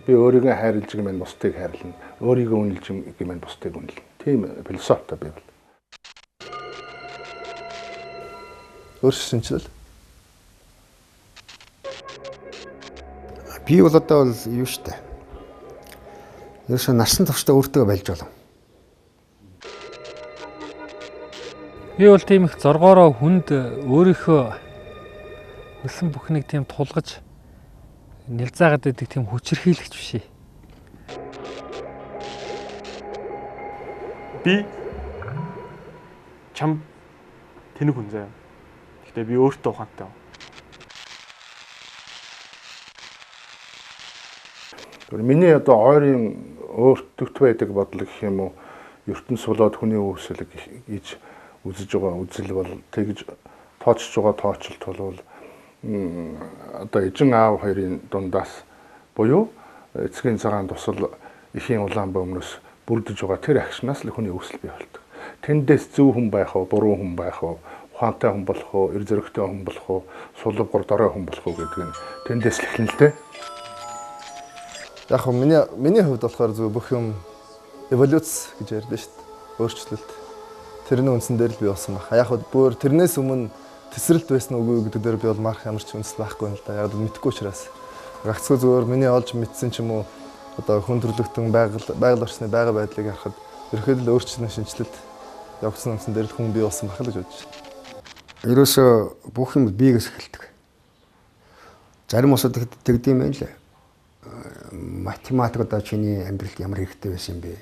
Би өөрийгөө хайрлаж гэмээр бусдыг хайрлана. Өөрийгөө үнэлж гэмээр бусдыг үнэлнэ. Тийм философитой би бол. Өөрчлөлт. Би бол одоо бол юу штэ. Ерөөсөө насан туршдаа өөртөө болж болно. Би бол тийм их зоргоороо хүнд өөрийнхөө хөлсөн бүхнийг тийм тулгаж нялзаагаад байдаг тийм хүчирхийлэгч биш ээ. Би чам тэнэг хүн заяа. Гэхдээ би өөртөө ухаантай. Миний одоо ойрын өөртөгт байдаг бодол гэх юм уу, ертөнц болоод хүний үүсэл гэж үзэж байгаа үзэл бол тэгж тоочж байгаа тоочлолт бол одоо эжин аав хоёрын дундаас буюу эцгийн цагаан тусал эхийн улаан бөмнөөс бүрдэж байгаа тэр агшнаас л хүний үүсэл бий болдог. Тэндээс зөв хүн байх уу, буруу хүн байх уу, ухаантай хүн болох уу, эр зөрөгтэй хүн болох уу, сулвгор дорой хүн болох уу гэдэг нь тэндээс л эхэлнэ л дээ. Яг нь миний хувьд болохоор зөв бүх юм эволюц гэж ярьдэн шүү дээ. Өөрчлөлт. Тэрний үндсэн дээр л би болсон байх. Яг нь бүр тэрнээс өмнө тесрэлт байсан үгүй гэдэг дээр би бол марх ямар ч үндэс байхгүй юм л да. Яг л мэдэхгүй учраас. Гагцгүй зүгээр миний олж мэдсэн ч юм уу одоо хүн төрлөختөн байгаль орчны байгаа байдлыг харахад ерөнхийдөө л өөрчлөлт шинэчлэлт явагдсан үндсэн дээр л хүн бий болсон байх л гэж бодож байна. Ерөөсөө бүх юм биегээс эхэлдэг. Зарим улсууд тэгдэм байх лээ. Математик одоо чиний амьдралд ямар хэрэгтэй байсан юм бэ?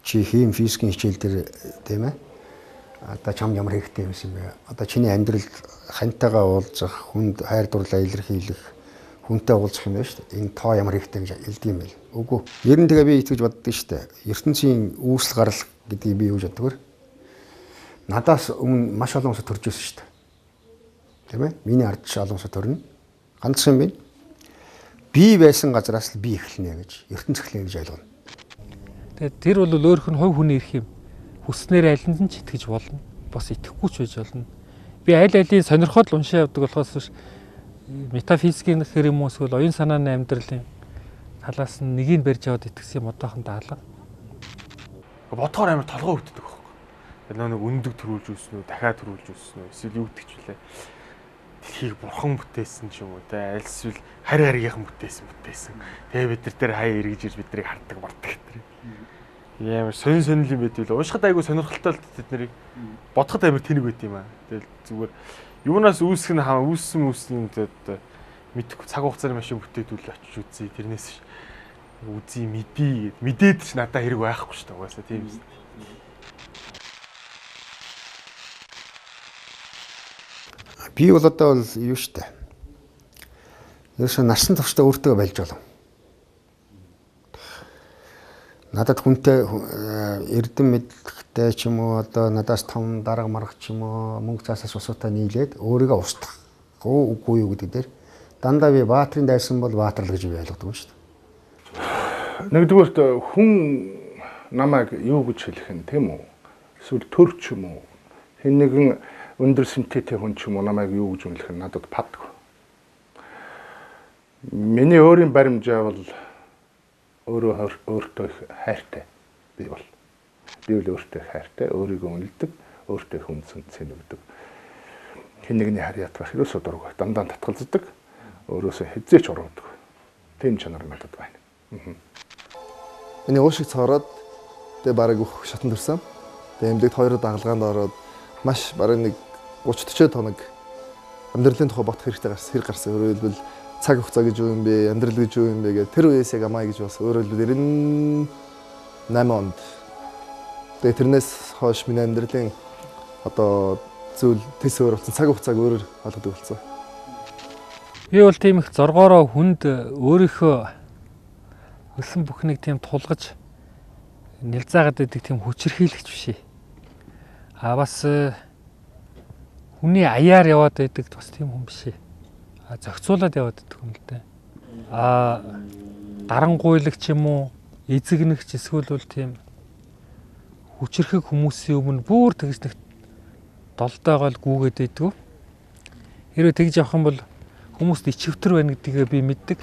Чи хим физикийн хичээл дээр тийм ээ? Одоо чам ямар хэрэгтэй байсан юм бэ? Одоо чиний амьдралд хантайгаа уулзах, хүнд хайр дурлаа илэрхийлэх, хүнтэй уулзах юм байна шүү дээ. Энэ тоо ямар хэрэгтэй гэж хэлдэг юм бэ? Үгүй. Ер нь тэгээ би итгэж боддог шүү дээ. Ертөнцийн үүсэл гарал гэдгийг би юу гэж боддог вэ? Надаас өмнө маш олон улсад төрж ирсэн шүү дээ. Тийм ээ? Миний ард ч олон улсад төрнө. Ганц юм байна. Би байсан газараас л би эхэлнэ гэж, ертөнц эхэлнэ гэж ойлгоно. Тэгээд тэр бол өөрөх нь хувь хүний эрх юм. Хүснээр алинд нь ч итгэж болно. Бас итгэхгүй ч байж болно. Би аль алийг сонирхоод л уншаа явдаг болохоос биш метафизикийн хэр юм уу эсвэл оюун санааны амьдралын талаас нь нэгийг барьж аваад итгэсэн юм одоохон даалга. Бодохоор амар толгой өвддөг байхгүй. Тэр нэг өндөг төрүүлж үүснэ үү, дахиад төрүүлж үүснэ үү, эсвэл юу гэдэг ч үлээ. Дэлхийг бурхан бүтээсэн ч юм уу те, аль эсвэл харь харгийнхан бүтээсэн. Тэгээ бид нар дээр хаяа эргэж ирж бид нарыг хардаг бардаг гэдэг. Ямар сонин сонин юм байд вэ? Уншихад айгүй сонирхолтой л тэд нарыг бодоход амар тэнэг байт юм аа. Тэгэл зүгээр юунаас үүсэх нь хаа үүссэн үүссэн юм мэдхгүй цаг хугацааны машин бүтээдүүл очиж үзье. Тэрнээс үзье мэдээ гэд мэдээд ч надад хэрэг байхгүй шүү дээ. Угаасаа тийм юм. Би бол одоо бол юу штэ. Ерөөсөө насан туршдаа өөртөө болж болно. Надад хүнтэй эрдэм мэдлэгтэй ч юм уу одоо надаас том дарга марга ч юм уу мөнгө цаасаас усуутай нийлээд өөрийгөө устгах уу үгүй юу гэдэг дээр дандаа би баатрын дайсан бол баатар л гэж би ойлгодог юм шүү дээ. Нэгдүгээрт хүн намайг юу гэж хэлэх нь тийм үү? Эсвэл төр ч юм уу? Хэн нэгэн өндөр синтетик хүн ч юм уу намайг юу гэж үнэлэх нь надад паддаг. Миний өөрийн баримжаа бол өөрөө өөртөө их хайртай. Би бол өөртөө их хайртай, өөрийгөө үнэлдэг, өөртөө их үнсэн цэн өгдөг. Хэн нэгний харьяат байх ерөөсөө дургүй. Дандаа татгалздаг, өөрөөсөө хэзээ ч уруудаг. Тийм чанар надад байна. Миний уушиг цоороод тэгээ бараг өөх шатан төрсөн. Тэгээ эмдэгт хоёр дагалгаанд ороод маш бараг нэг 30 40 хоног амьдралын тухай бодох хэрэгтэй гарсан, хэрэг гарсан. Өөрөөр хэлбэл цаг хугацаа гэж юу юм бэ, амьдрал гэж юу юм бэ гэх тэр үеэс яг амаа гэж бас өөрөөр хэлбэл 98 онд. Тэгээ тэрнээс хойш миний амьдралын одоо зүйл тэс өөр болсон, цаг хугацааг өөрөөр ойлгодог болсон. Би бол тийм их зоргоороо хүнд өөрийнхөө хөлсөн бүхнийг тийм тулгаж нялзаагаад байдаг тийм хүчирхийлэгч биш ээ. А бас хүний аяар яваад байдаг бас тийм хүн биш ээ. Зохицуулаад яваад байдаг юм л дээ. А дарангуйлагч юм уу, эзэгнэгч эсвэл бол тийм хүчирхэг хүмүүсийн өмнө бүр тэгж нэг долдоогоо л гүгээд байдгүй. Хэрвээ тэгж явах юм бол хүмүүст ичвтер байна гэдгээ би мэддэг.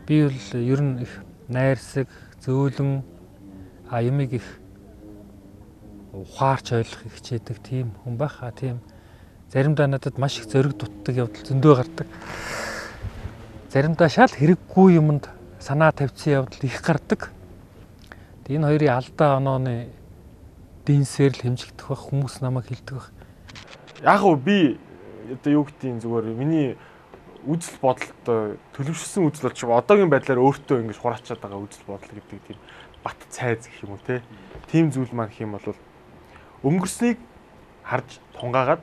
Би бол ер нь их Найрсаг, зөөлөн юмыг их ухаарч ойлгох хичээдэг тийм хүн байх. Тийм заримдаа надад маш их зориг дутдаг явдал зөндөө гардаг. Заримдаа шал хэрэггүй юмд санаа тавьсан явдал их гардаг. Энэ хоёрын алдаа онооны дэнсээр л хэмжигдэх байх, хүмүүс намайг хэлдэг байх. Яг уу би одоо юу гэдгийг зүгээр миний үзэл бодолтой төлөвшсөн үзэл болж одоогийн байдлаар өөртөө ингэж хураачаад байгаа үзэл бодол гэдэг тийм бат цайз гэх юм уу те. Тийм зүйл маань гэх юм бол өнгөрснийг харж тунгаагаад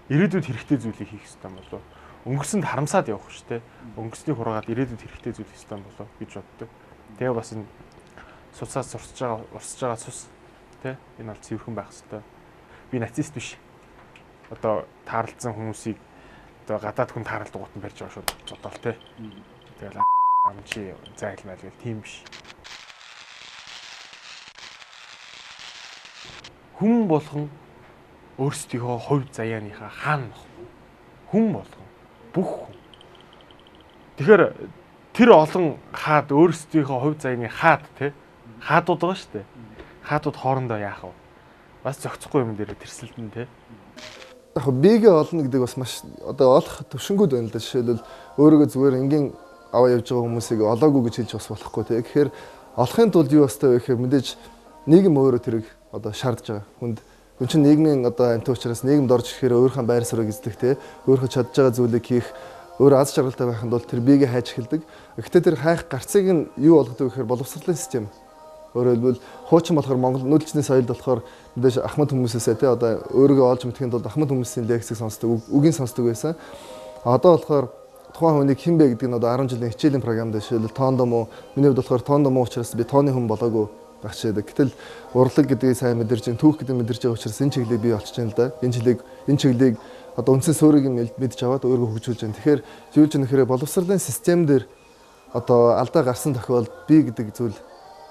ирээдүйд хэрэгтэй зүйлийг хийх ёстой болов. Өнгөрсөнд харамсаад явах шүү те. Өнгөрснийг хураагаад ирээдүйд хэрэгтэй зүйл хийх ёстой болов гэж боддог. Тэгээ бас энэ цусаас урсж байгаа цус те. Энэ бол цэвэрхэн байх ёстой. Би нацист биш. Одоо таарлцсан хүмүүсийг одоо гадаад хүн таарлдаг гут нь барьж байгаа шууд зодоол те. Тэгэл ам чи зайлмайл гэл тийм биш. Хүн болгон өөрсдийнхөө хувь заяаныхаа хаан нөх. Хүн болгон бүх хүн. Тэгэхээр тэр олон хаад өөрсдийнхөө хувь заяаны хаад те. Хаадууд байгаа шүү дээ. Хаадууд хоорондоо яах вэ? Бас зохицохгүй юм дээр тэрсэлдэн те. Яг биегээ олно гэдэг бас маш одоо олох төвшингүүд байна л да. Жишээлбэл өөрийгөө зүгээр энгийн аваа явж байгаа хүмүүсийг олоогүй гэж хэлж бас болохгүй те. Тэгэхээр олохын тулд юу ёстой вэ гэхээр мэдээж нийгэм өөрөө тэрийг одоо шаардж байгаа. Хүнд хүн чинь нийгмийн одоо амьтан учраас нийгэмд орж ирэхээр өөрийнхөө байр суурийг эзлэх те. Өөрийнхөө чадж байгаа зүйлийг хийх, өөрөө аз жаргалтай байхын тулд тэр биегээ хайж эхэлдэг. Гэхдээ тэр хайх гарцыг нь юу болгодог вэ гэхээр боловсролын систем. Өөрөөр хэлбэл хуучин болохоор Монгол нүүдэлчний соёлд болохоор мэдээж ахмад хүмүүсээсээ тий одоо өөрийгөө олж мэдэхийн тулд ахмад хүмүүсийн лекцийг сонсдог, үгийн сонсдог байсан. Одоо болохоор тухайн хүнийг хэн бэ гэдэг нь одоо 10 жилийн хичээлийн програмд жишээлбэл тоондоо муу, миний хувьд болохоор тоондоо муу учраас би тооны хүн болоогүй байх шийдэг. Гэтэл урлаг гэдгийг сайн мэдэрч, түүх гэдгийг мэдэрч байгаа учраас энэ чиглэлийг би олчж байна л да. Энэ чиглэлийг одоо үндсэн суурийг нь мэдж аваад өөрийгөө хөгжүүлж байна. Тэгэхээр юу ч нэхэрэ боловсролын систем дээр одоо алдаа гарсан тохиолдолд би гэдэг зүйл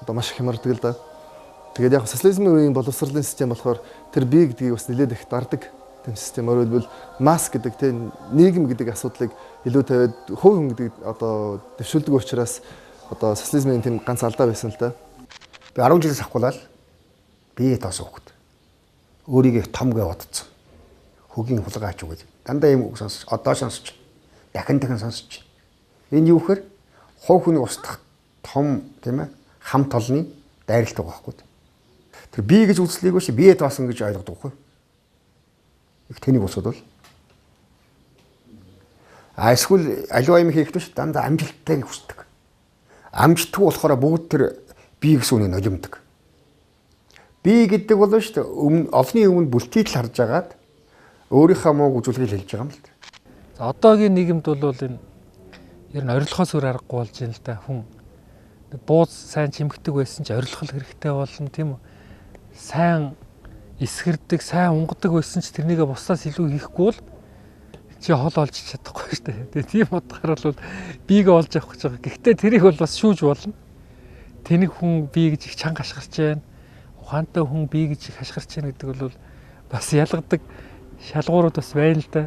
одоо маш их хямардаг л да. Тэгээд яг социализмын үеийн боловсролын систем болохоор тэр бие гэдгийг бас нэлээд их дардаг тийм систем. Өөрөөр хэлбэл масс гэдэг тийм нийгэм гэдэг асуудлыг илүү тавиад хувь хүн гэдэг одоо дэвшүүлдэг учраас одоо социализмын тийм ганц алдаа байсан л да. Би 10 жилээс ахгуулаад бие тоос өгөхд. Өөрийгөө том гэ бодцсон. Хөгийн хулгайч үг гэж. Дандаа юм үг сонсч, одоо сонсч, дахин дахин сонсч. Энэ юу гэхээр хувь хүний устдах том тийм хамт олонны дайралт байгаа байхгүй. Тэр бие гэж үзлийг биш бие тоосон гэж ойлгодог байхгүй. Их тэнийг усуд бол. А эсвэл аливаа юм хийхэд биш дандаа амжилттай хүсдэг. Амжилтгүй болохоор бүгд тэр бие гэсэн үнийг нулимдаг. Бие гэдэг бол шүү дээ өмнө олонний өмнө бүлтийг л харж агаад өөрийнхөө мууг үзүүлэхийг хэлж байгаа юм л да. За одоогийн нийгэмд бол энэ ер нь орилохоос өөр аргагүй болж байна л да. Хүн бууз сайн чимхдэг байсан ч орилох хэрэгтэй болно тийм үү? Сайн эсгэрдэг, сайн унгадаг байсан ч тэрнийгээ бусдаас илүү хийхгүй бол чи хол олж чадахгүй шүү дээ. Тэгээ тийм утгаар бол биегээ олж авах гэж байгаа. Гэхдээ тэрийг бол бас шүүж болно. Тэнэг хүн бие гэж их чанга хашгирч байна. Ухаантай хүн бие гэж их хашгирч байна гэдэг бол бас ялгадаг шалгуурууд бас байна л да.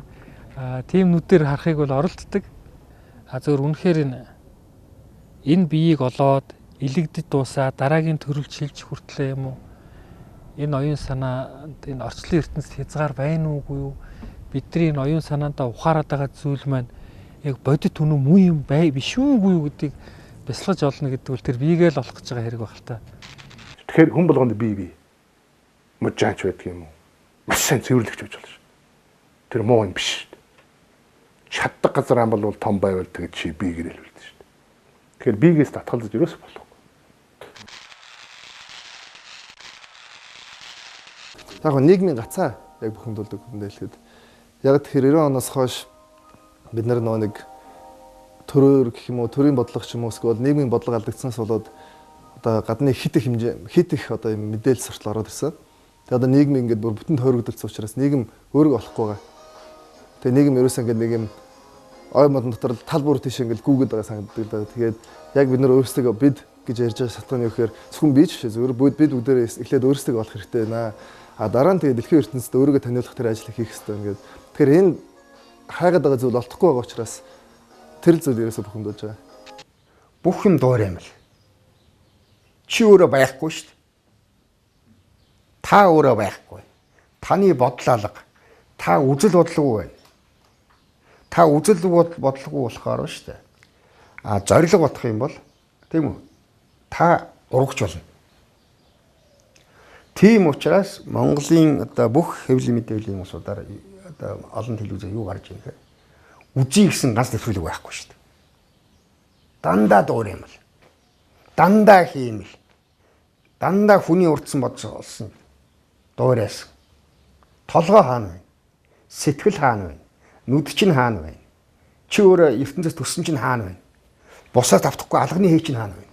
Тийм нүдээр харахыг бол оролддог. Зөвхөн үнэхээр энэ биеийг олоод илэгдэж дуусаа дараагийн төрөл шилжих хүртлээ юм уу? Энэ оюун санаа энэ орчлон ертөнцид хязгаар байна уугүй юу? Бидний энэ оюун санаандаа ухаарад байгаа зүйл маань яг бодит үнэн муу юм бай биш үгүй юу гэдгийг бясалгаж олно гэдэг бол тэр биегээ л олох гэж байгаа хэрэг байх л та. Тэгэхээр хүн болгонд бие бие мужаач байдаг юм уу? Маш сайн цэвэрлэгч байж болно шүү. Тэр муу юм биш. Чаддаг газар ам бол том байвал тэгээд чи бие гэрэл үлдэн шүү. Тэгэхээр биегээс татгалзаж ерөөс болохгүй. Яг нийгмийн гацаа яг бухимдуулдаг хүндээ хэлэхэд яг тэгэхээр 90 оноос хойш бид нар нөгөө нэг төрөөр гэх юм уу төрийн бодлого ч юм уу эсвэл нийгмийн бодлого алдагдсанаас болоод одоо гадны хит их хэмжээ хит их одоо юм мэдээлэл суртал ороод ирсэн. Тэгээ одоо нийгэм ингээд бүр бүтэн тойрогдолцсон учраас нийгэм өөрийгөө олохгүй байгаа. Тэгээ нийгэм ерөөсөө ингээд нэг юм ой модон дотор тал бүр тийш ингээд гүгэд байгаа санагддаг л да. Тэгээд яг бид нар өөрсдөө бид гэж ярьж байгаа шалтгаан юу гэхээр зөвхөн би ч биш зүгээр бид бүгдээрээ эхлээд өөрсдөө олох хэрэгтэй байна. А дараа нь тэгээд дэлхийн ертөнцид өөрийгөө таниулах тэр ажлыг хийх хэрэгтэй ингээд. Тэгэхээр энэ хайгаад байгаа зүйл олдохгүй байгаа учраас тэр зүйл ерөөсөө бухимдуулж байгаа. Бүх юм дуур юм л. Чи өөрөө байхгүй шүү дээ. Та өөрөө байхгүй. Таны бодол алга. Та үзэл бодлого байна. Та үзэл бодлого болохоор шүү дээ. А зориг бодох юм бол тийм үү? Та урагч болно. Тийм учраас Монголын одоо бүх хэвлэл мэдээллийн улсуудаар одоо олон телевизээр юу гарч ирэх вэ? Үзье гэсэн ганц нэвтрүүлэг байхгүй шүү дээ. Дандаа дуур юм л. Дандаа хиймэл. Дандаа хүний урдсан бодсон олсон. Дуурайсан. Толгой хаана вэ? Сэтгэл хаана вэ? Нүд чинь хаана вэ? Чи өөрөө ертөнцөөс төрсөн чинь хаана вэ? Бусаас автахгүй алганы хий чинь хаана вэ?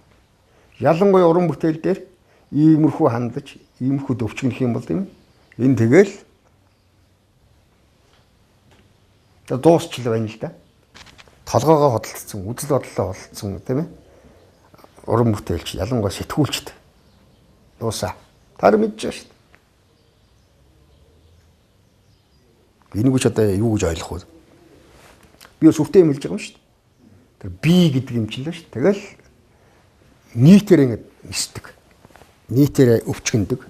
Ялангуяа уран бүтээл дээр иймэрхүү хандаж, иймэрхүү төвчгөнөх юм бол тийм ээ. Энэ тэгэл дуусчил байна л да. Толгоогоо хөдөлсөн, үзэл бодлоо хөдөлсөн тийм ээ. Уран бүтээлч, ялангуяа сэтгүүлчд дуусаа. Та нар мэдж байгаа шүү дээ. Энийг ч одоо юу гэж ойлгох вэ? Би сүртэй юм хэлж байгаа юм шүү дээ. Тэр би гэдэг юм чинь л шүү дээ. Тэгэл нийтээр ингэж нисдэг. Нийтээр өвчгөндөг.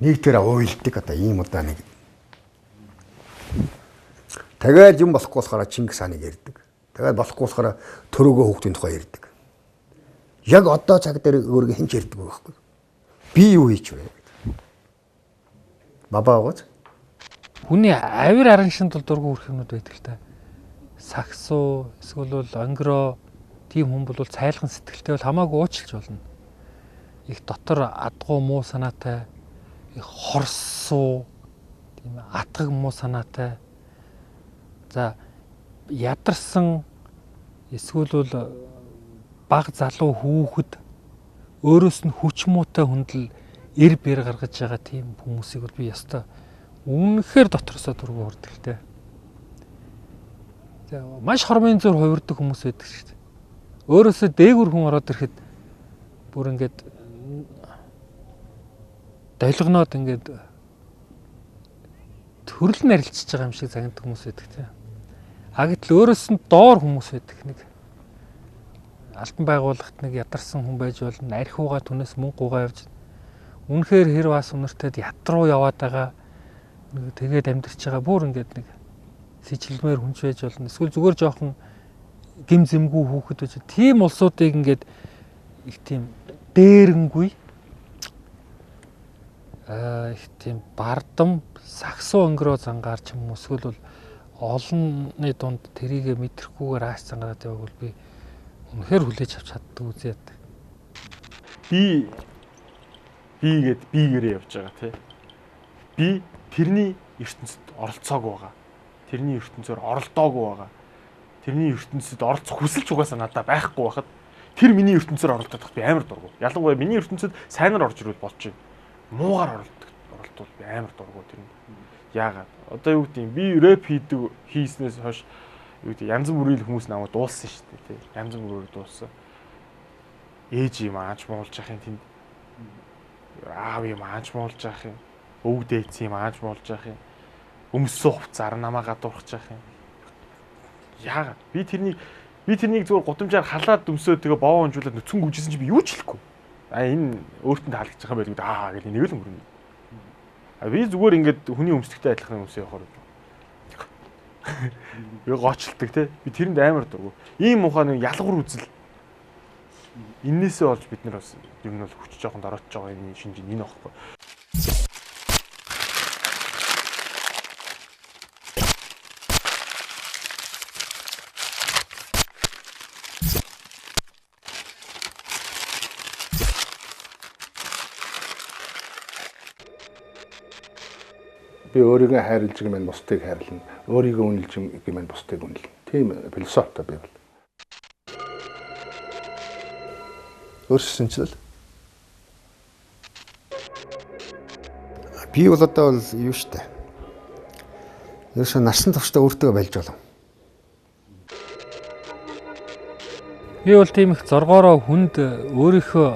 Нийтээр уйлдаг одоо ийм удаа нэг. Тэгэл юм болохгүй болохоор Чингис хааныг ярьдаг. Тэгээд болохгүй болохоор төрөөгөө хүүхдийн тухай ярьдаг. Яг одоо цаг дээр өөрийгөө хэн ч ярьдаг байхгүй. Би юу хийж вэ гэдэг. Бабаа гоц. Хүний авир араншинд бол дургүй хүрх юмнууд байдаг л та. Сагсуу, эсвэл бол онгироо тийм хүн бол цайлган сэтгэлтэй бол хамаагүй уучлж болно. Их дотор адгуу муу санаатай, их хорсуу, тийм атгаг муу санаатай. За ядарсан эсвэл бол баг залуу хүүхэд өөрөөс нь хүч муутай хүндэл эр бэр гаргаж байгаа тийм хүмүүсийг бол би ёстой үнэхээр дотроосоо дургүй хүрдэг л дээ. За маш хормын зур хувирдаг хүмүүс байдаг шүү дээ. Өөрөөсөө дээгүр хүн ороод ирэхэд бүр ингээд долгиноод ингээд төрөл нь арилчиж байгаа юм шиг загнадаг хүмүүс байдаг тийм. А гэтэл өөрөөс нь доор хүмүүс байдаг нэг. Алтан байгууллагт нэг ядарсан хүн байж болно. Архиугаа түнэс мөнгө гугаа явж үнэхээр хэр бас үнэртэд ятруу яваад байгаа. Тэгээд амьдарч байгаа бүр ингээд нэг сэжилмээр хүнч байж болно. Эсвэл зүгээр жоохон гим зэмгүй хүүхэд байж. Тийм улсуудыг ингээд их тийм дээрэнгүй их тийм бардам сагсуу өнгөрөө зангаар ч юм уу эсвэл бол олонны дунд тэрийгэ мэдрэхгүйгээр ааш зангараад яваг бол би үнэхээр хүлээж авч чаддаг үзээд. Би гээд бигээрээ явж байгаа тий. Би тэрний ертөнцид оролцоогүй байгаа. Тэрний ертөнцөөр оролдоогүй байгаа. Тэрний ертөнцид оролцох хүсэл ч угаасаа надад байхгүй байхад тэр миний ертөнцөөр оролдоод тахад би амар дургу. Ялангуяа миний ертөнцид сайнаар орж ирвэл болж байна. Муугаар оролдвол би амар дургу тэр нь. Яагаад? Одоо юу гэдэг юм? Би рэп хийдэг хийснээс хойш юу гэдэг янз бүрийн хүмүүс намайг дуулсан шүү дээ тий. Янз бүрээр дуулсан. Ээж юм ааж муулж явах юм тэнд. Аав юм ааж муулж явах юм. Өвөг дээдс юм ааж муулж явах юм. Өмссөн хувцаар намайг гадуурхаж явах юм. Яагаад? Би тэрнийг зүгээр гудамжаар халаад өмсөөд тэгээ боо унжуулаад нүцгэн гүжсэн чи би юу ч хэлэхгүй. А энэ өөртөө таалагдчих юм байлгүй аа гэл нэг л өнгөрнө. А би зүгээр ингээд хүний өмсдөгтэй адилхан өмсөө явахаар би гоочилдаг те. Би тэрэнд амар дургу. Ийм муухай нэг ялгуур үзэл. Иннээсээ олж бид нар бас ер нь бол хүч жоохон дороотж байгаа энэ шинж энэ аахгүй. Би өөрийгөө хайрлаж байгаа маань бусдыг хайрлана. Өөрийгөө үнэлж байгаа маань бусдыг үнэлнэ. Тийм философитой би бол. Өөрчлөлт. Би бол одоо бол юу штэ. Ерөөсөө насан туршдаа өөртөө байлж болов. Би бол тийм их зоргоороо хүнд өөрийнхөө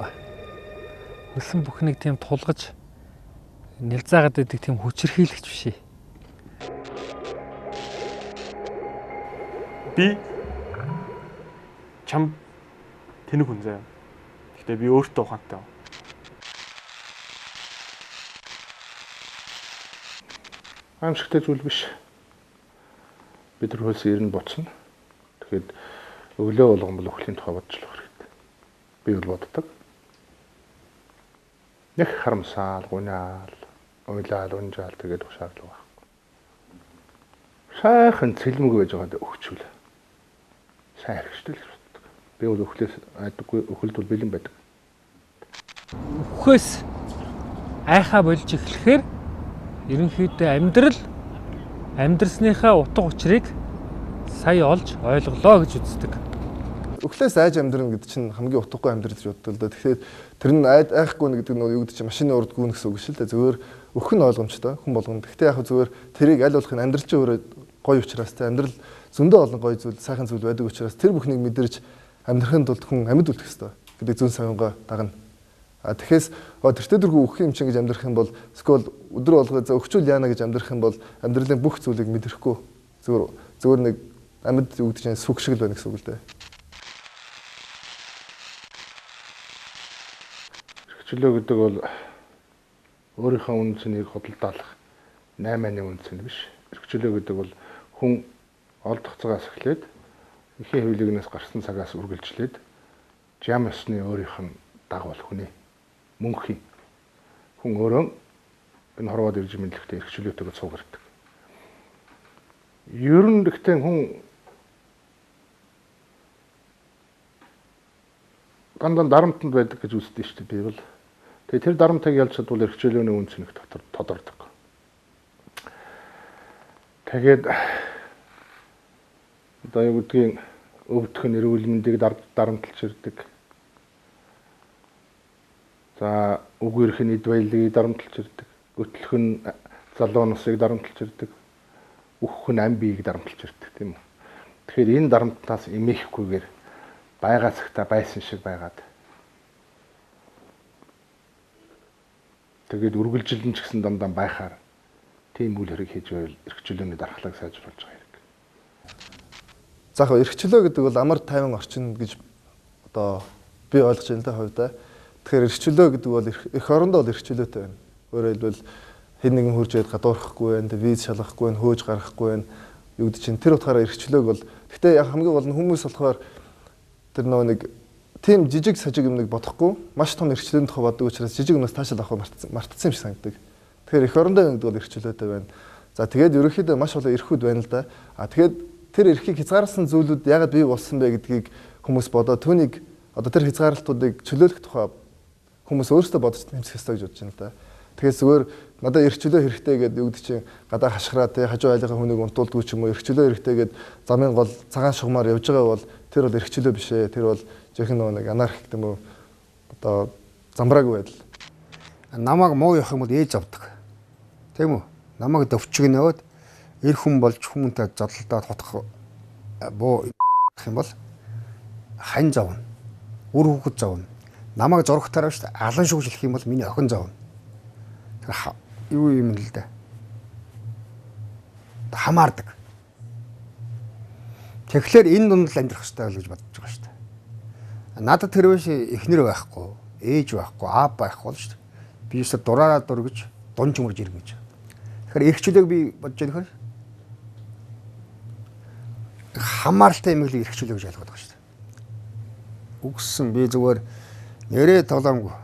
хөлсөн бүхнийг тийм тулгаж нэлзаагаад байдаг тийм хүчирхийлэгч биш ээ. Би чам тэнэг хүн заяа. Гэхдээ би өөртөө ухаантай. Аимшигтай зүйл биш. Бид нар хөлс ирнэ буцна. Тэгэхэд өглөө болгон бол өхлийн тухай бодож л хэрэгтэй. Би бол боддог. Нэг харамсаал, гунаал, уйлаал, унжаал тэгээд өгөх шаардлага байхгүй. Сайхан цэлмэг байж байгаад өгчүүл. Сайн хэрэгждэг л гэж боддог. Би бол өхлөөс айдаггүй, өхөлд бол бэлэн байдаг. Үхээс айхаа болж эхлэхээр ерөнхийдөө амьдрал амьдрсныхаа утга учирыг сая олж ойлголоо гэж үздэг. Өглөөс айж амьдрна гэдэг чинь хамгийн утгагүй амьдрал гэж боддог л да. Тэгэхээр тэр нь айхгүй гэдэг нь юу гэдэг чинь машины урд гүн гэсэн үг шил дээ. Зүгээр өх нь ойлгомжтой хүн болгоно. Гэхдээ яг зүгээр тэрийг аль болох нь амьдрал чинь өөрөө гоё учраас тэ амьдрал зөндөө олон гоё зүйл, сайхан зүйл байдаг учраас тэр бүхнийг мэдэрч амьдрахын тулд хүн амьд үлдэх ёстой гэдэг зүүн савнгаа дагна. А тэгэхээс тэртээ дөрвөн өөх юм чинь гэж амьдрах юм бол эсвэл өдрө болгоо за өгчүүл яана гэж амьдрах юм бол амьдралын бүх зүйлийг мэдрэхгүй зүгээр нэг амьд юу гэдэг чинь сүг шиг л байна гэсэн үг л дээ. Эрхчлөө гэдэг бол өөрийнхөө үнэ цэнийг худалдаалах 8-ны үнэ цэн биш. Эрхчлөө гэдэг бол хүн олдох цагаас эхлээд эхийн хэвлэгнээс гарсан цагаас үргэлжлээд жам ёсны өөрийнх нь дагуул хүний мөнхийн хүн өөрөө энэ хорвоод ирж мэдлэгтэй эрхчлөөтэйгээ цуг ирдэг. Ер нь гэхдээ хүн дандаа дарамтанд байдаг гэж үздэг шүү дээ би бол. Тэгээ тэр дарамтыг ялж чадвал эрхчлөөний үн цэнэг дотор тодордог. Тэгээд одоо юу гэдгийг өвдөх нь эрүүл мэндийг дарамтлж ирдэг. За үгүй эрх нь эд баялагийг дарамтлж ирдэг. Өтлөх нь залуу насыг дарамтлж ирдэг. Өөхөх нь ам биеийг дарамтлж ирдэг, тийм үү. Тэгэхээр энэ дарамтнаас эмээхгүйгээр байгаа цагтаа байсан шиг байгаад тэгээд үргэлжилэн ч гэсэн дандаа байхаар тийм үйл хэрэг хийж байвал эрхчлөөний дархлааг сайжруулж байгаа хэрэг. За яг эрхчлөө гэдэг бол амар тайван орчин гэж одоо би ойлгож байна л да хувьдаа. Тэгэхээр эрхчлөө гэдэг бол эх орондоо бол эрхчлөөтэй байна. Өөрөөр хэлбэл хэн нэгэн хурж ирээд гадуурхахгүй байна, виз шалгахгүй байна, хөөж гаргахгүй байна. Юу гэдэг чинь тэр утгаараа эрхчлөөг бол гэхдээ яг хамгийн гол нь хүмүүс болохоор тэр нөгөө нэг тийм жижиг сажиг юм нэг бодохгүй маш том эрхчлөөний тухай боддог учраас жижиг юмнаас таашаал авах мартсан юм шиг санагддаг. Тэгэхээр эх орондоо гэдэг бол эрхчлөөтэй байна. За тэгээд ерөнхийдөө маш олон эрхүүд байна л да. А тэгээд тэр эрхийг хязгаарласан зүйлүүд яагаад бий болсон бэ гэдгийг хүмүүс бодоо түүнийг одоо тэр хязгаарлалтуудыг чөлөөлөх тухай хүмүүс өөрсдөө бодож тэмцэх ёстой гэж бодож байна л да. Тэгэхээр зүгээр надад эрхчлөө хэрэгтэй гэдэг юу гэдэг чинь гадаа хашгираа те хажуу айлынхаа хүнийг унтуулдгүй ч юм уу эрхчлөө хэрэгтэй гэд замын гол цагаан шугамар явж байгаа бол тэр бол эрхчлөө биш ээ. Тэр бол жинхэнэ нөгөө нэг анархик юм уу одоо замбраагүй байдал. Намайг муу явах юм бол ээж авдаг. Тийм үү? Намайг дөвчгнөөд эр хүн болж хүмүүнтэй зодолдоод хотох буу юм бол хань зовно. Үр хүүхэд зовно. Намайг зурагтаараа шүү дээ. Алан шүүгжлэх юм бол миний охин зовно. Тэр юу юм л да. Хамаардаг. Тэгэхээр энэ дунд л амьдрах хэрэгтэй л гэж бодож байгаа шүү дээ. Надад тэр биш эхнэр байхгүй, ээж байхгүй, аав байхгүй л шүү дээ. Би юусаа дураараа дургиж дунж мөрж ирнэ гэж. Тэгэхээр эрхчлөөг би бодож байгаа нөхөр хамааралтай юм л эрхчлөө гэж ойлгоод байгаа шүү дээ. Үгсэн би зүгээр нэрээ тоглоомгүй.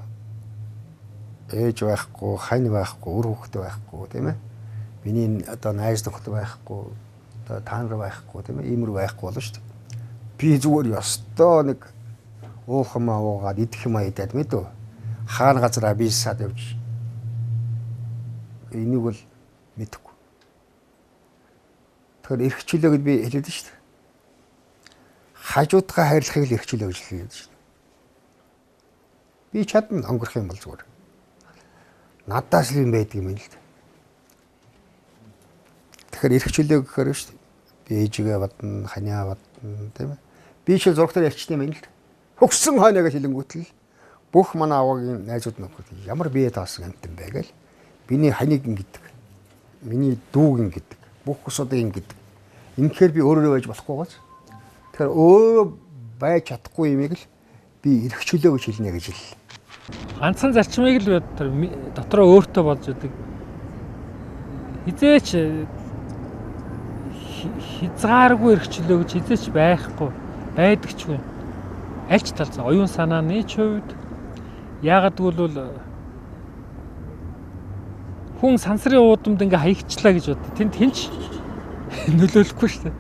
Ээж байхгүй, хань байхгүй, үр хүүхэд байхгүй, тийм ээ. Миний одоо найз нөхөд байхгүй, одоо та нар байхгүй, тийм ээ. Иймэр байхгүй болно шүү дээ. Би зүгээр ёстой нэг уух юм уугаад идэх юм идээд мэдв. Хаана газараа бийсаад явж. Энийг бол мэдэхгүй. Тэгэхээр эрхчлөө гэд би хэлээд шүү дээ. Хажуудгаа хайрлахыг л эрхчлөө гэж хэлээд шүү дээ. Би чадна онгорох юм бол зүгээр. Надаас л юм байдаг юм л дээ. Тэгэхээр эрхчлөө гэхээр шүү дээ. Би ээжигээ бодно, ханиа бодно, тийм ээ. Би ч зурагтаар ярьчихсан юм л дээ. Хөгсөн хойно гэж хэлэнгүүтэл бүх манай аваагийн найзууд нөхөд ямар бие даасан амтан бэ гэл. Миний ханиг ингэдэг. Миний дүүг ингэдэг. Бүх усуудыг ингэдэг. Ингэхээр би өөрөөрөө байж болохгүй гоц. Тэгэхээр өөрөө байж чадахгүй юмыг л би Би эрх чөлөө гэж хэлнэ гэж хэл. Ганцхан зарчмыг л дотроо өөртөө болж өгдөг. Хизээч хязгааргүй эрх чөлөө гэж хизээч байхгүй байдагчгүй. Аль ч талд оюун санааны ч хувьд яагаад гэвэл хүн сансрын уудамд ингээ хаягчлаа гэж боддог. Тэнд хинч нөлөөлөхгүй шүү дээ.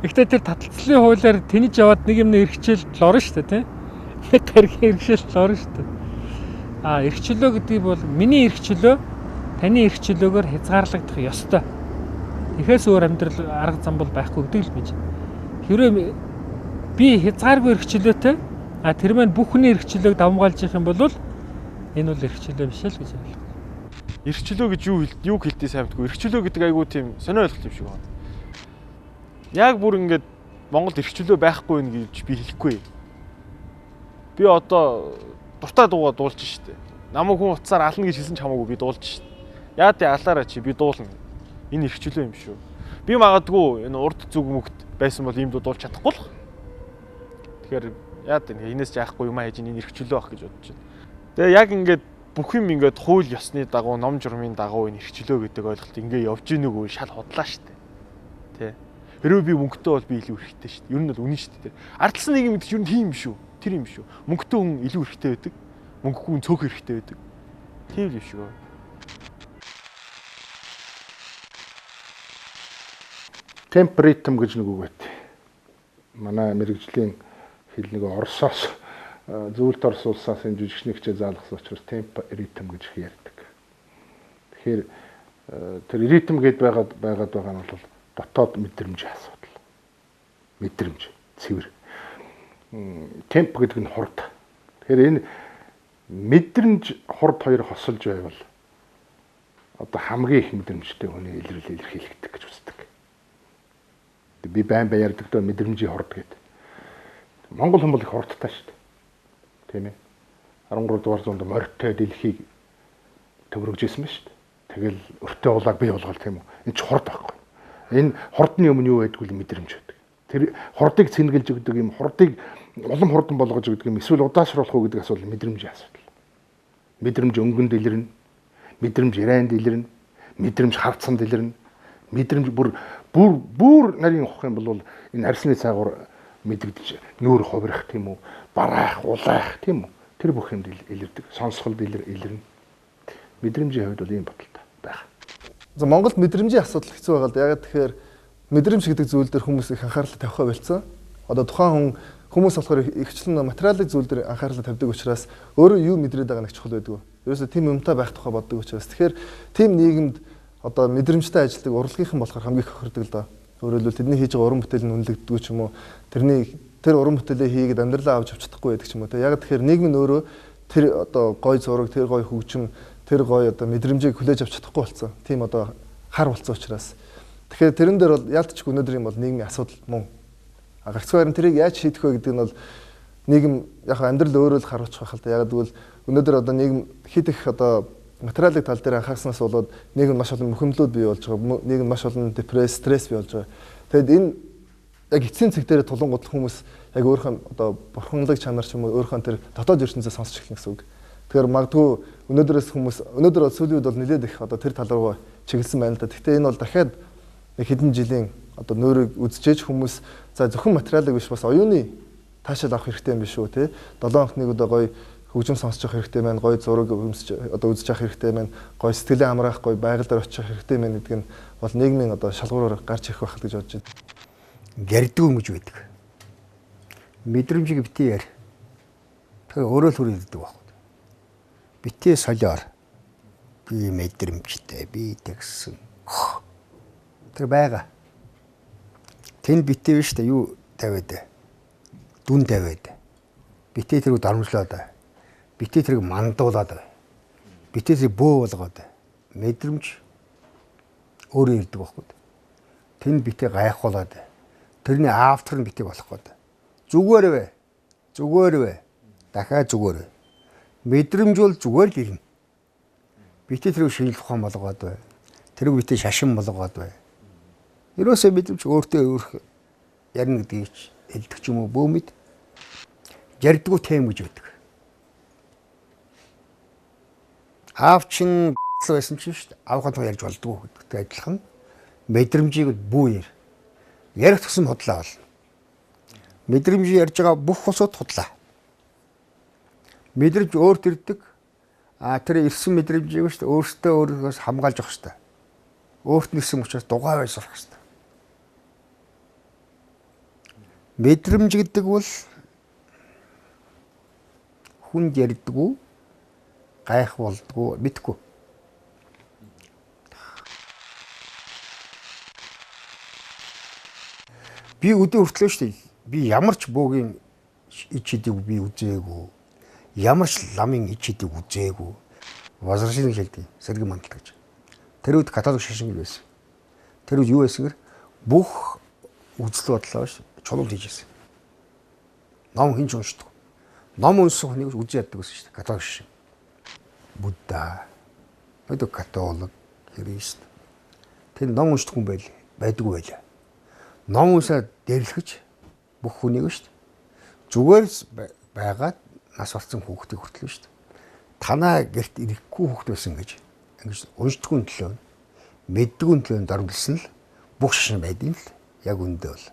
Гэхдээ тэр таталцлын хуулиар тэнэж яваад нэг юмны эрхчлэлд л орно шүү дээ, тийм. Нэг гаргийн эрхчлэлд л орно шүү дээ. А эрх чөлөө гэдэг бол миний эрх чөлөө таны эрх чөлөөгөөр хязгаарлагдах ёстой. Тэгэхээс өөр амьдрал арга зам бол байхгүй гэдэг л биж. Хэрвээ би хязгааргүй эрх чөлөөтэй а тэр маань бүх хүний эрх чөлөөг давамгайлж явах юм бол энэ бол эрх чөлөө биш л гэж ойлгох. Эрх чөлөө гэж юу хэлдгийг сайн мэдгүй. Эрх чөлөө гэдэг айгүй тийм сонио ойлголт юм шиг байна. Яг бүр ингээд Монголд эрх чөлөө байхгүй нэ гэж би хэлэхгүй. Би одоо дуртай дуугаа дуулж штэ. Намайг хүн утсаар ална гэж хэлсэн ч хамаагүй би дуулж штэ. Яа тий алаараа чи би дуулна. Энэ эрх чөлөө юм шүү. Би магадгүй энэ урд зүг мөгт байсан бол ийм дуу дуулж чадахгүй л. Тэгэхээр яа тий энэс яахгүй юм аа хийж энэ эрх чөлөө ах гэж бодож байна. Тэгээ яг ингээд бүх юм ингээд хууль ёсны дагуу, ном журмын дагуу энэ эрх чөлөө гэдэг ойлголт ингээ явж ийн үгүй шал худлаа штэ. Тэ. Хэрвээ би мөнгөтэй бол би илүү эрхтэй штэ. Ер нь бол үнэн штэ. Ардчилсан нийгэм гэдэг чинь ер нь тийм шүү. Тэр юм шүү. Мөнгөтэй хүн илүү эрхтэй байдаг. Мөнгөгүй хүн цөөх эрхтэй байдаг. Тийм л юм шиг байна. Темп ритм гэж нэг үг байт. Манай мэрэгжлийн хэл нэг Оросоос зөвлөлт Орос улсаас энэ жижигчний хичээл заалгасан учраас темп ритм гэж их ярьдаг. Тэгэхээр тэр ритм гэд байгаад байгаа нь бол дотоод мэдрэмжийн асуудал. Мэдрэмж, цэвэр. Темп гэдэг нь хурд. Тэгэхээр энэ мэдрэмж хурд хоёр хосолж байвал одоо хамгийн их мэдрэмжтэй хүний илрэл илэрхийлэгдэх гэж үздэг. Би байн байн ярьдаг дөө мэдрэмжийн хурд гэдэг. Монгол хүн бол их хурдтай шүү дээ. Тийм ээ. 13 дугаар зуунд морьтой дэлхийг төвөргөж исэн ба шүү дээ. Тэгэл өртөө улааг бий болгол тийм үү. Энэ ч хурд байхгүй. Энэ хурдны өмнө юу байдгүй л мэдрэмж байдаг. Тэр хурдыг цэнгэлж өгдөг юм, хурдыг улам хурдан болгож өгдөг юм, эсвэл удаашруулах уу гэдэг асуудал мэдрэмжийн асуудал. Мэдрэмж өнгөнд илэрнэ, мэдрэмж ярианд илэрнэ, мэдрэмж хавцанд илэрнэ, мэдрэмж бүр нарийн ухах юм бол энэ арсны цаагуур мэдэгдэж нүүр хувирах тийм үү, бараах, улаах тийм үү. Тэр бүх юмд илэрдэг, сонсголд илэрнэ. Мэдрэмжийн хувьд бол ийм бодолтой байх. За Монголд мэдрэмжийн асуудал хэцүү байгаа л да. Яг тэгэхээр мэдрэмж гэдэг зүйл дээр хүмүүс их анхаарлаа тавихаа больцсон. Одоо тухайн хүн хүмүүс болохоор ихчлэн материалын зүйл дээр анхаарлаа тавьдаг учраас өөрөө юу мэдрээд байгаа нэг чухал байдаг. Ерөөсөө тийм юмтай байх тухай боддог учраас тэгэхээр тийм нийгэмд одоо мэдрэмжтэй ажилладаг урлагийнхан болохоор хамгийн их хохирдог л доо. Өөрөөр хэлбэл тэдний хийж байгаа уран бүтээл нь үнэлэгддэггүй ч юм уу. Тэр уран бүтээлээ хийгээд амьдралаа авч явж чадахгүй байдаг ч юм уу. Яг тэгэхээр нийгэм нь өөрөө тэр одоо гой зураг, тэр гой хөгжим, тэр гой одоо мэдрэмжийг хүлээж авч чадахгүй болсон. Тийм одоо хар болсон учраас. Тэгэхээр тэрэн дээр бол яалтчгүй өнөөдөр юм бол нийгмийн асуудал мөн. А гагцхүү харин тэрийг яаж шийдэх вэ гэдэг нь бол нийгэм яг амьдрал өөрөө л харуулчих байх л да. Яг гэвэл өнөөдөр одоо нийгэм хэд их одоо материалын тал дээр анхаарснаас болоод нийгэм маш олон мөхөмлүүд бий болж байгаа. Нийгэм маш олон депресс, стресс бий болж байгаа. Тэгэд энэ яг эцсийн цэг дээр тулангууд хүмүүс яг өөрийнхөө одоо бурханлаг чанар ч юм уу өөрийнхөө тэр дотоод ертөнцөө сонсч эхэлнэ гэсэн үг. Тэгэхээр магадгүй өнөөдрөөс хүмүүс өнөөдөр бол сүүлийн үед бол нэлээд их одоо тэр тал руу чиглэсэн байна л да. Гэхдээ энэ бол дахиад нэг хэдэн жилийн одоо нөөрийг үзчихэж хүмүүс за зөвхөн материалыг биш бас оюуны таашаал авах хэрэгтэй юм биш үү те. 7 хоногт нэг удаа гоё хөгжим сонсож явах хэрэгтэй байна, гоё зураг өмсөж одоо үзэж явах хэрэгтэй байна, гоё сэтгэлээ амраах, гоё байгаль дээр очих хэрэгтэй байна гэдэг нь бол нийгмийн одоо шалгуураар гарч ирэх байх л гэж бодож байна. Гэрдүү юм гэж байдаг. Мэдрэмжийг битгий яар. Тэгэхээр өөрөө л хүрээдэг байх. Битгий солиор. Би мэдрэмжтэй, би тэгсэн. Тэр байгаа. Тэнд битгий биш үү юу тавиад. Дүн тавиад. Битгий тэрийг дарамжлаад. Битгий тэрийг мандуулаад. Битгий тэрийг бөө болгоод. Мэдрэмж өөрөө ирдэг байхгүй. Тэнд битгий гайхуулаад. Тэрний автор нь битгий болох гээд. Зүгээр вэ. Зүгээр вэ. Дахиад зүгээр вэ. Мэдрэмж бол зүгээр л ирнэ. Битгий тэрийг шинжлэх ухаан болгоод бай. Тэрийг битгий шашин болгоод бай. Ерөөсөө мэдрэмж өөртөө өөрх ярина гэдгийг хэлдэг ч юм уу бөө мэд. Ярьдгүү тем гэж байдаг. Аав чинь байсан чинь шүү дээ. Аавынхаа тухай ярьж болдгоо гэдэгтэй адилхан мэдрэмжийг бүү яр. Ярих тусам худлаа болно. Мэдрэмж ярьж байгаа бүх усуд худлаа. Мэдрэмж өөрт ирдэг. А тэр ирсэн мэдрэмжийг шүү дээ өөртөө өөрөөс хамгаалж явах хэрэгтэй. Өөрт нь ирсэн учраас дугуй байж сурах хэрэгтэй. Мэдрэмж гэдэг бол хүнд ярьдгүү, гайх болдгоо, мэдгүй. Би өдөө хүртлээ шүү дээ. Би ямар ч бөөгийн ич хийдэг би үзээгүй. Ямар ч ламын ич хийдэг үзээгүй. Возрождение гэж хэлдэг. Сэргэн мандал гэж. Тэр үед католик шашин гэж байсан. Тэр үед юу байсан гэр бүх үзэл бодлоо ш чулуул хийж байсан. Ном хинч уншдаг. Ном уншсан хүнийг үзэн яддаг байсан шүү дээ. Католик шашин. Будда. Одоо католик, христ. Тэр ном уншдаг хүн байл байдгүй байлаа. Ном уншаад дэрлэхэж бүх хүнийг шүү дээ. Зүгээр байгаад нас барсан хүүхдийг хүртэл шүү дээ. Танаа гэрт ирэхгүй хүүхд байсан гэж ингэж уншдаггүй төлөө мэддэггүй төлөө дормжилсан л бүх шашин байдیں л яг үндэ бол.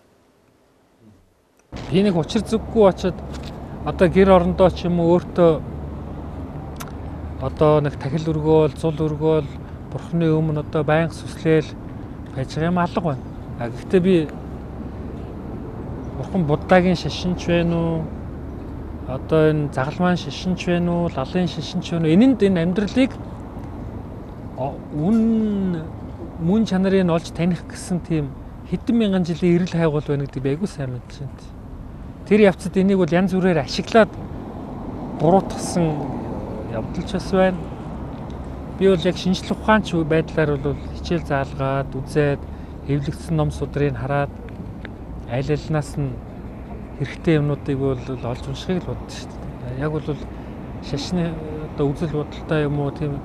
Би нэг учир зүггүй очиод одоо гэр орондоо ч юм уу өөртөө одоо нэг тахил өргөөл, зул өргөөл, бурхны өмнө одоо байнга сүслээл байж байгаа юм алга байна. А гэхдээ би бурхан Буддагийн шашинч байна уу? Одоо энэ загалмайн шашинч байна уу? Лалын шашинч байна уу? Энэнд энэ амьдралыг үн мөн чанарыг олж таних гэсэн тийм хэдэн мянган жилийн эрэл хайгуул байна гэдэг би айгүй сайн мэдэж байна. Тэр явцад энийг бол янз бүрээр ашиглаад буруутгасан явдал ч бас байна. Би бол яг шинжлэх ухаанч байдлаар бол хичээл заалгаад үзээд хэвлэгдсэн ном судрыг хараад аль альнаас нь хэрэгтэй юмнуудыг бол олж уншихыг л боддог шүү дээ. Яг бол шашны одоо үзэл бодолтой юм уу тийм